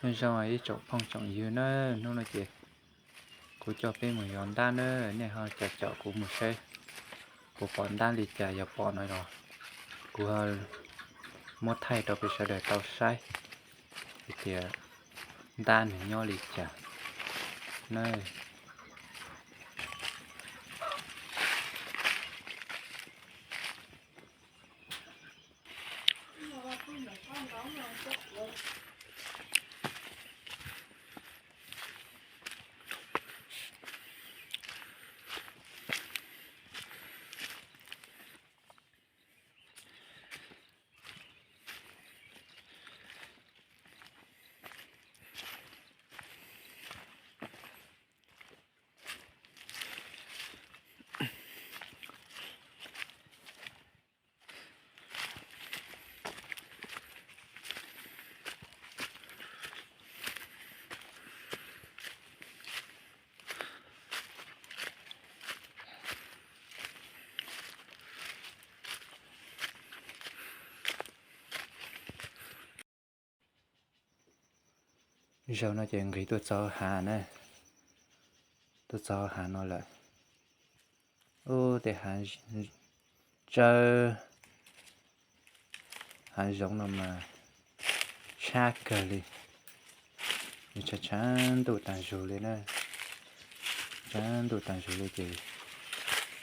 Nyob zoo ib tsoom phooj tsoom ywg na, hnub no ces kuv coj peb mus yos ntab na, nej ho caum caum kuv mus saib puas pom ntab li cas, yog pom no los kuv muab thaij rau peb sawv daws tau saib hais tias ntab nws nyob li cas na. Zaum no ces nqis tuaj txog hav na, tuaj txog hav no lawm. Ub, tej hav tsawb, hav zoov no mas tshab kawg li, nws tshav tshav ntuj tag zug li na, tshav ntuj tag zug li ces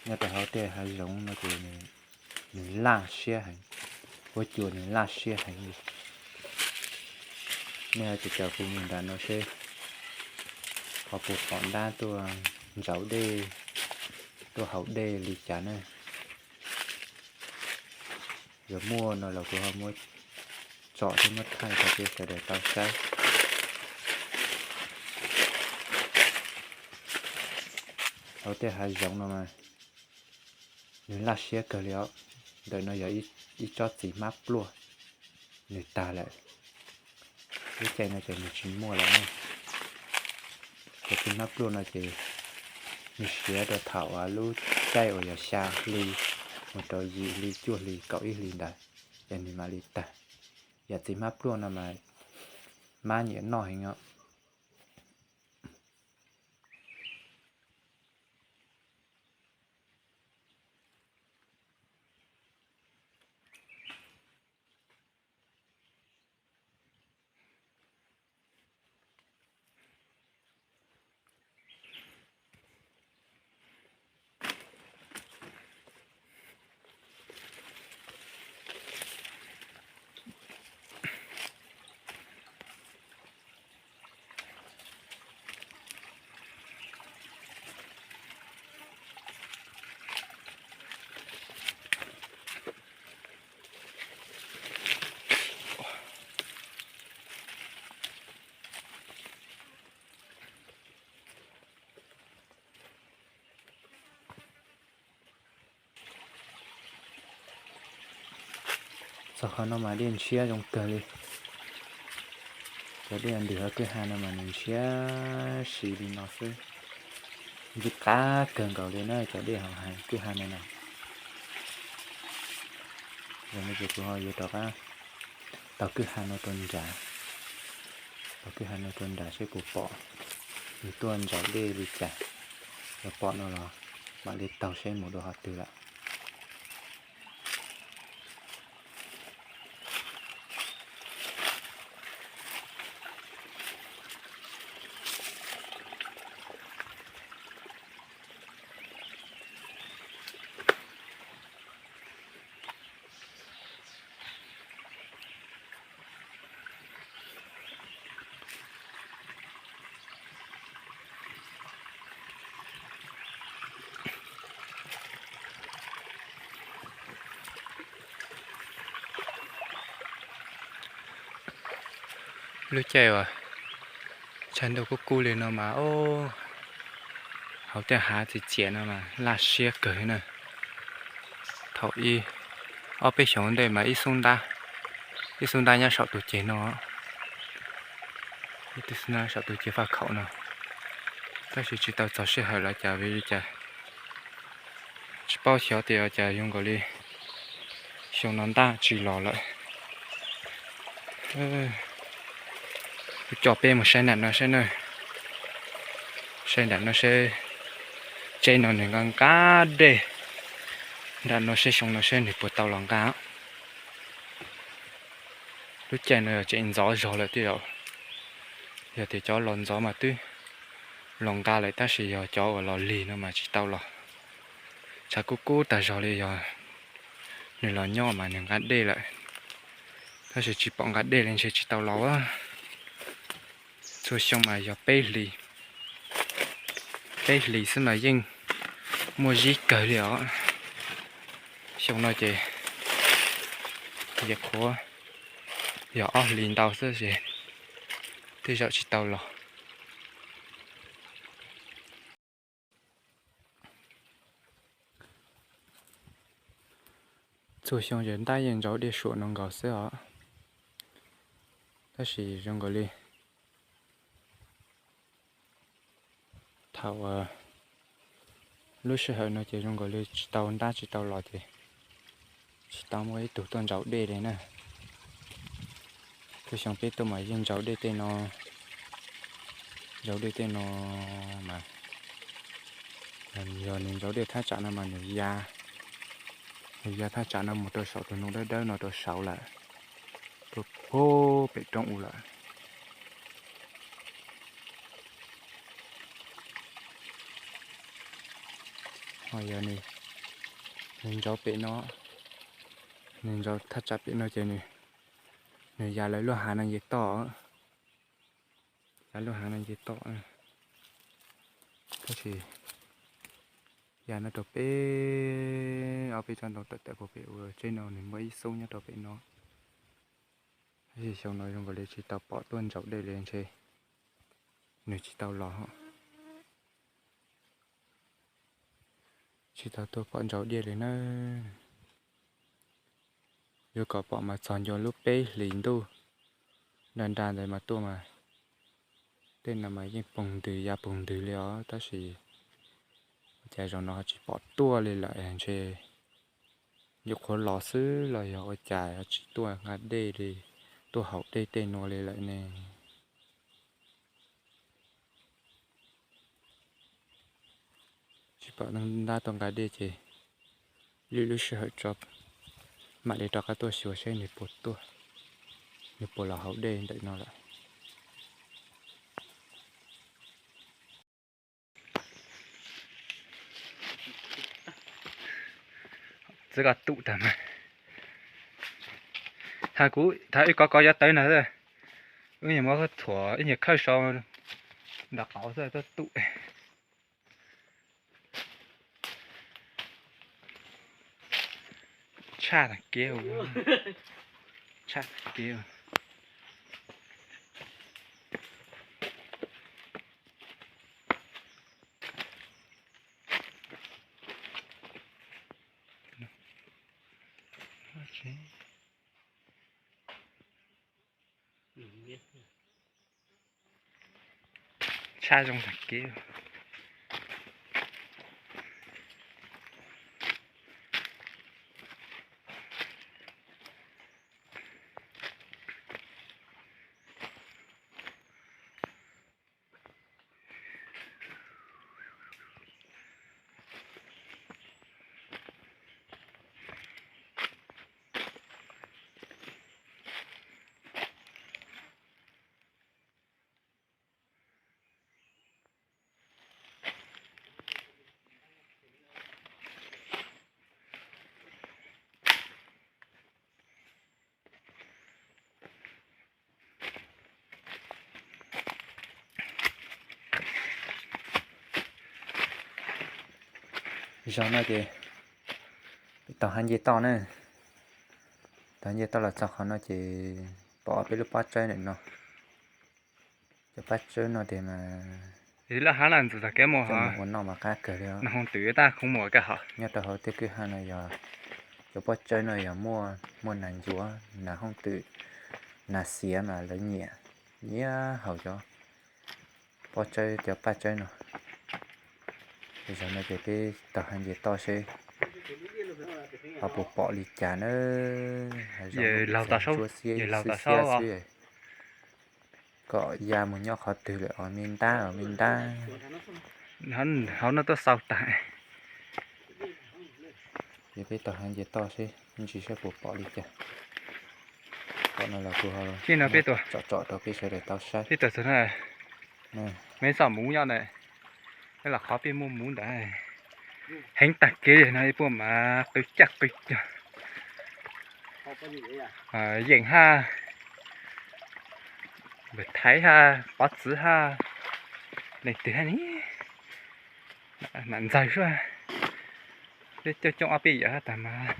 nyob rau hauv tej hav zoov no ces nws laj siab heev, huab cua nws laj siab heev li. Nej ho caum caum kuv mus nram no seb ho puas pom ntab tuaj ntsauv dej, tuaj haus dej li cas na. Yog muaj no los kuv ho muab tsom thiab muab thaij rau peb sawv daws tau saib. Hauv tej hav zoov no mas nws laj siab kawg li os. Ntawm no yog ib tsob txiv hmab pluaj, nws tag lawm. Lub caij no ces nws tsis muaj lawm na. Cov txiv hmab pluaj no ces nws siav rau thaum lub caij uas yog xya hli mus rau yim hli, cuaj hli, kaum ib hli ntawd ces nws mam li tag. Yam txiv hmab pluaj no mas mab nyiam noj heev os. Txog qhov no mas dej ntshiab zoo kawg li. Cov dej ntws hauv kwj ha no mas nws ntshiab si li no xwb. Ncig qab kawg nkaus li na cov dej hauv kwj ha no na. Yog no ces kuv ho yuav rov qab taug kwj ha no rau nrad, taug kwj ha no rau nrad seb puas pom nws tuaj ntsauv dej li cas. Yog pom no los mam li taug seb mus dua qhov twg lawm. Lub caij uas tshav ntuj kub kub li no mas, hauv tej hav txias txias no mas laj siab kawg na. Thaum ib, ob peb xyoos ntej mas ib xub ntab, ib xub ntab nyob saum tus ceg no, ib xub ntab saum tus ceg faj khaum no, tab sis tsis tau txog sij hawm los cas vim li cas tsis paub xyov tias cas zoo nkaus li xyoo no ntab tsis los lawm. Kuv coj peb mus saib nram no seb na, saib nram no seb, tsev no nws nqa nqa dej, nram no seb xyoo no seb nws puas tau los nqa. Lub caij no yog tseem ntxov zog lawm tij laus, yog tias cov los ntxov mas twb los nqa lawm tab sis yog cov uas los lig no mas tsis tau los. Tshav kub kub tag zog li, yog nws los nyob mas nws nqa dej lawm, tab sis tsis pom nqa dej li ntshe tsis tau los. Txhua xyoo mas yog peb hlis, peb hlis xwb mas yeej muaj zib kawg li os. Xyoo no ces yeej qhuav yog ob hlis ntau xwb ces tej zaum tsis tau los. Txhua xyoo ces ntab yeej ntsaus dej suam no nkaus xwb os, tab sis zoo nkaus li thaum lub sij hawm no ces zoo nkaus li tsis tau ntab tsis tau los ces tsis tau muaj ib tug tuaj ntsaus dej li na. Txhua xyoo peb tuaj mas yeej ntsaus dej tej no, ntsaus dej tej no mas yog nws ntsaus dej thaj tsam no mas nws ya, nws ya thaj tsam no mus rau saum tus ntoo dawb dawb no rau saud lawm, rau puag pem roob u lawm. Ho yog nws ntsaus pem no, nws ntsaus thaj tsam pem no ces nws ya lawv lub hav no nce toj, ya lub hav no nce toj, tab sis ya no rau pem ob peb tsob ntoo tawm tawm puag pem ua tsev no nws muaj ib xub nyob rau pem no. Tab sis xyoo no zoo nkaus li tsis tau pom tuaj ntsaus dej li ntshe nws tsis tau los. Tsis tau tuaj pom ntsaus dej li na. Yuav kom pom mas txog ncua lub peb hlis ntuj nra nra ntawd mas tuaj mas tej no mas yeej poog ntws ya poog ntws li os, tab sis ua cas zaum no ho tsis pom tuaj li lawm ntshe yuav qhuav los xwb los yog ua cas ho tsis tuaj nqa dej li, tuaj haus dej tej no li lawm ne. Tsis pom ntab tuaj nqa dej ces lwm lub sij hawm tso mam li rov qab tuaj xyuas seb nws puas tuaj, nws puas los haus dej ntawm no lawm. Txwv ko tum tag mas, thaum kuv thaum wb kov kov cov tawv no, wb nyuam qhuav thuam ib nyuag khawb sau nram qauv xwb tuaj tum. Tshaj tag kev, tshaj tag kev. Tshaj zoo tag kev. Zaum no ces tau hav nce toj na, tau hav nce toj los txog qhov no ces pom peb lub pob tsawb ntawm no. Cov pob tsawb no tias mas lub hav no ntxim tag kev mus ua noj mas qab kawg li. Nag hoo twm tab khuv muag kawg hos. Nyob rau hauv tej kwj ha no yog cov pob tsawb no yog muaj, muaj nas ncuav, nas hooj twm, nas xiav mas lawv nyiam, nyiam haus cov pob tsawb, cov paj tsawb no. Zaum no ces peb tau hav nce toj seb ho puas pom li cas na. Hav zoov ntsuab xiab xiab xwb. kom ya mus nyob qhov twg lawm os me ntab, os me ntab. Hauv no tuaj xaus tas. Ces peb tau heev ces toj seb ntsis saib puas pom li cas. Pom no los kuv ho tsom tsom rau peb sawv daws tau saib. Peb txog no, me txoj muv nyob ntawd, peb los qhov peb muaj muv ntawd. Heev tag kev li no ib puag mas qw caj qw cog. Yeej hab, Npawg Thaiv hab, Pov Txwv hab, leej twg hab ni, mam ntxawg xwb. Peb coob coob ob peb yam hab tas mas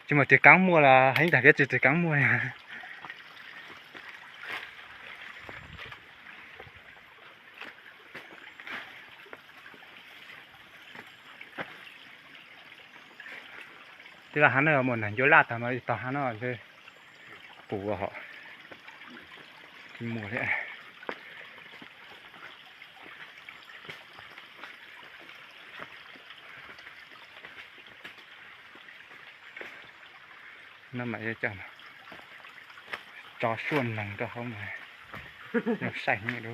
tsis muaj twg kaav muaj los heev tag kev tsis twg kaav muaj li. Tij laug hab no muaj neeg ncua laj tag mas tog hab no ntshe pum hom tsis muaj li. No mas tso suaj neeg rau hauv mas yog saib heev li.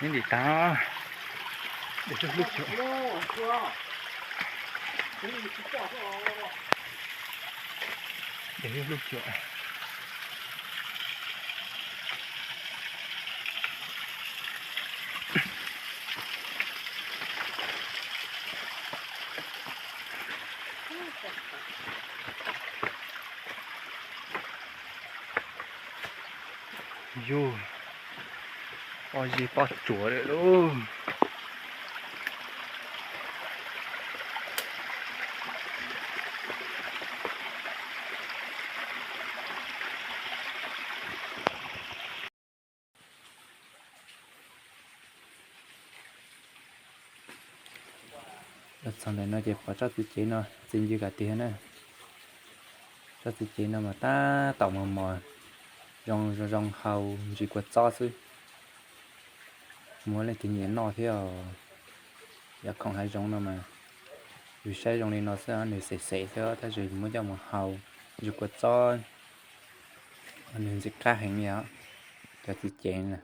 Neb ntim tas, hlub cuam. Yug, pob zeb pob tsuas lawm lauj. Los txog ntawm no ces pom tsob txiv cev no txi ncw kom tiag na. Tsob txiv cev no mas tab tom mos mos, zoo zoo hau ntsis kua txob xwb. Muaj leej twg nyiam noj thiab os. Yog khoom hav zoov no mas yus saib zoo li no xwb, nws xem xem xwb tab sis muab coj mus hau ntsis kua txob, nws ntxim qab heev li os. Cov txiv cev na.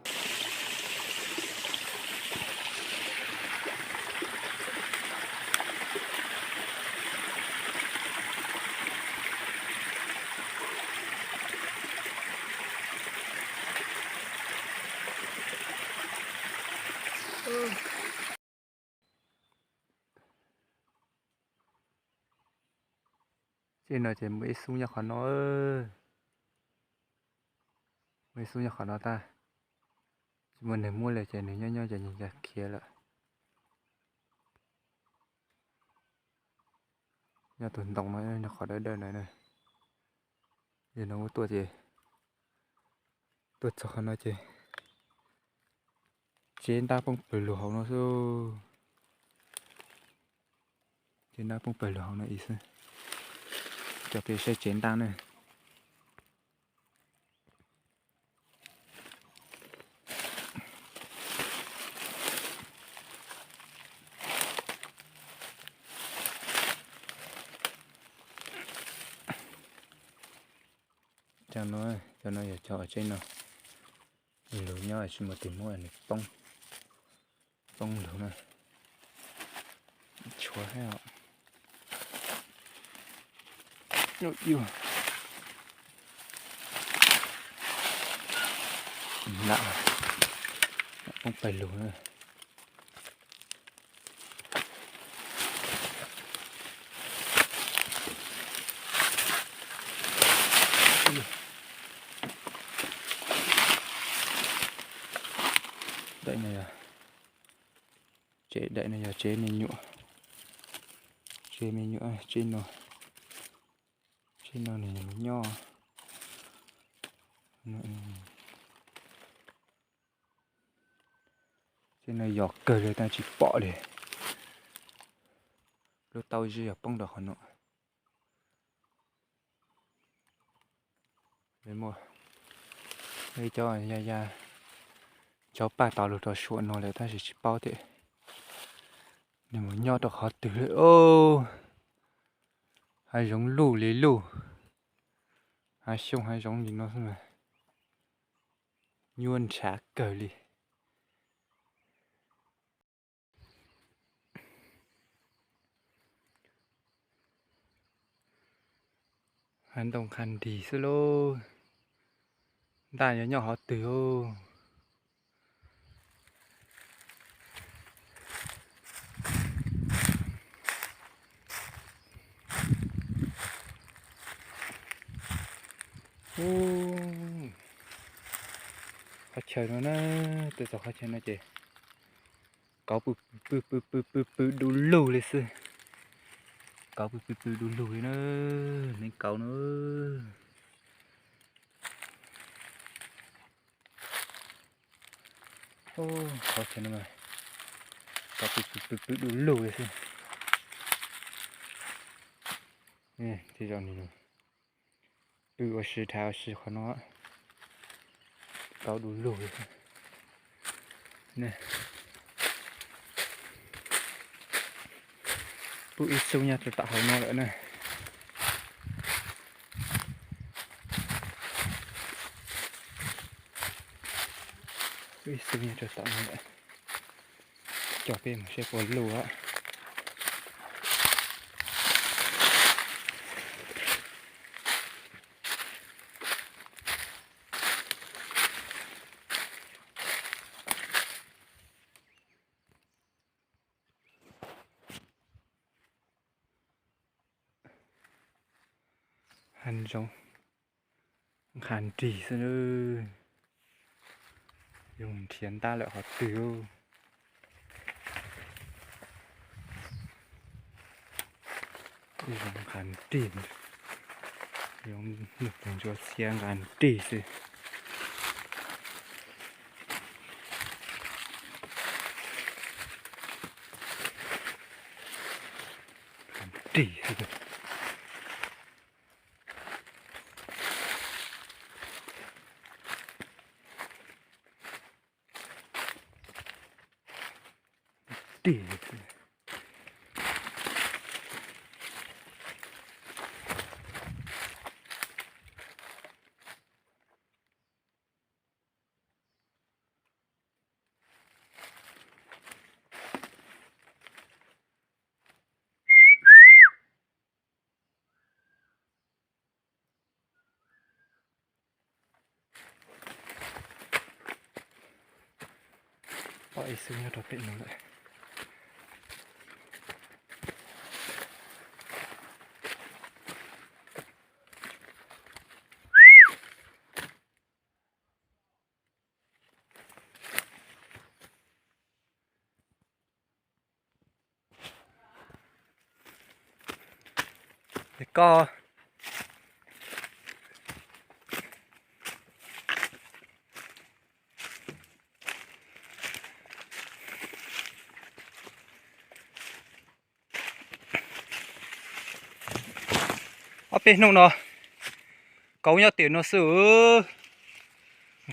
Txij no ces muaj ib xub nyob qhov no, muaj ib xub nyob qhov no tag. Tsis muaj neeg muab li ces nws nyob nyob ces nws cia khiav lawm. Nyob tus ntoo no nyob qhov dawb dawb ntawd na. Yog no muab tuaj ces, tuaj txog qhov no ces tsev ntab poob pawg lug hauv no xwb. Tsev ntab poob pawg lug hauv no ib xwb. Coj peb saib tsev ntab na. Cov no, cov no yog cov tsev no, lug nyob tsis muaj tus muab nws poob, poob lug na. Tshuav thiab os. Lam poob pawg lug na. Daim no yog, tsev daim no yog tsev me nyuam, tsev me nyuam, tsev no, tsev no nws nyob. Tsev no yog kawg li tab tsis pom li. Lub taub zib yog poob rau qhov no. Muaj Ib cov ya ya, cov paj tau lug rau suam no lawm tab sis tsis paub tias nws mus nyob rau qhov twg lawm os. Hav zoov luj li luj, hav xyoob hav zoov li no xwb mas nyuaj ntshav kawg li. Hav ntoo qha nrig xwb lauj, ntaj yuav nyob qhov twg os. Qhov chaw no na, tuaj txog qhov chaw no ces kauv pw pw pw pw pw pw du lug li xwb. Kauv pw pw pw du lug li na, neev kauv na. Qhov chaw no mas kauv pw pw pw pw du lug li xwb. Tej zaum nws pw ua si dhau ua si qhov no, kauv du lug li xwb. Pw ib xub nyob rau tom hauv no lawm na. Pw ib xub nyob rau tom no lawm. Coj peb mus saib puas luj. Hav zoov qha nrig xwb, yuav nrhiav ntab lawm qhov twg. Zoo nqa nrig, zoo nug tus ntsuab xiab nqa nrig xwb. Nrig xwb. Nrig xwb. Pom ib xub nyob rau pem no lawm. Es koj ob peb hnub no kauv nyob tim no xwb,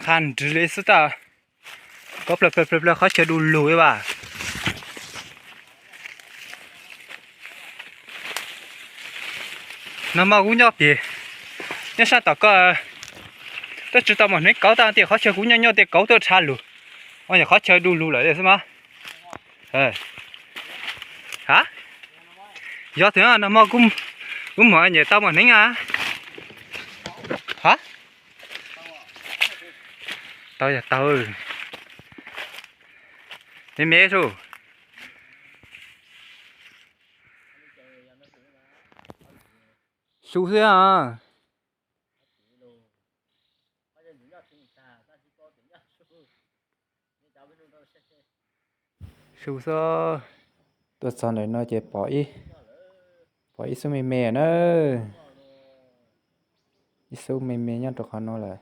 nqa nrig li xwb tag. Kauv plaws plaws plaws plaws qhov chaw du lug li vas. Nag hmo kuv nyob pem, nyob sab tom koj, twb tsis tau mos hneev kauv tag tias qhov chaw kuv nyob nyob tias kauv tuaj tshav lug. Ua nyuag qhov chaw du lug lawm xwb mas. Ha, yog tias nag hmo kuv muab nyem tau mos hneev a. Ha, tau yog tau. Me me su, su xwb a. Su xwb. Tuaj txog ntawm no ces pom ib, pom ib xub me me na. Ib xub me me nyob rau qhov no lawm.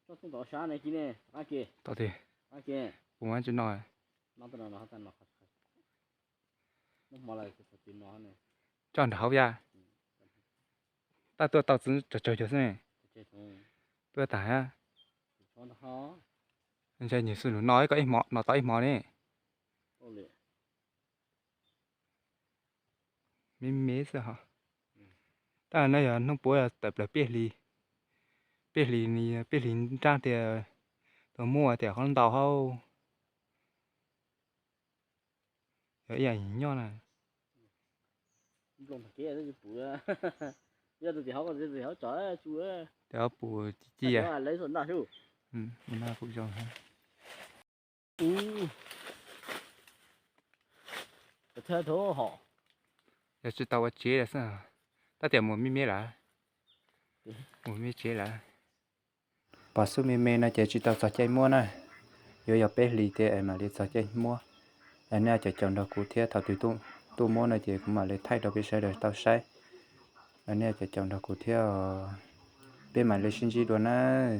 Tod tiag, kuv muab tsis no. Coj nram hauv yaj. Tab tuaj tau txwv tsawg tsawg cuag xwb ne. Tuaj tag. Ntshe nyias xwb nus no ib ko ib hmo, no tau ib hmo ne. Me me xwb hos. Tab no yog hnub puav tawm plaws peb hlis, peb hlis, peb hlis nrab tiag, tau muaj tias qhov ntau hauj. Yog ib yam nyob na. Tes hauv pus ci ci. Yog tsis tau ua tsev lawm xwb, tab tias mus me me lawm, mus me tsev lawm. Pom xub me me no ces tsis tau txog caij muab na, yuav yog peb hlis tiag es mam li txog caij muab. Es nej cov caum nrog kuv thiab, thaum twg tuaj muab no ces kuv mam li thaij rau peb sawv daws tau saib. Es nej cov caum nrog kuv thiab, peb mam li sib ntsib dua nawb.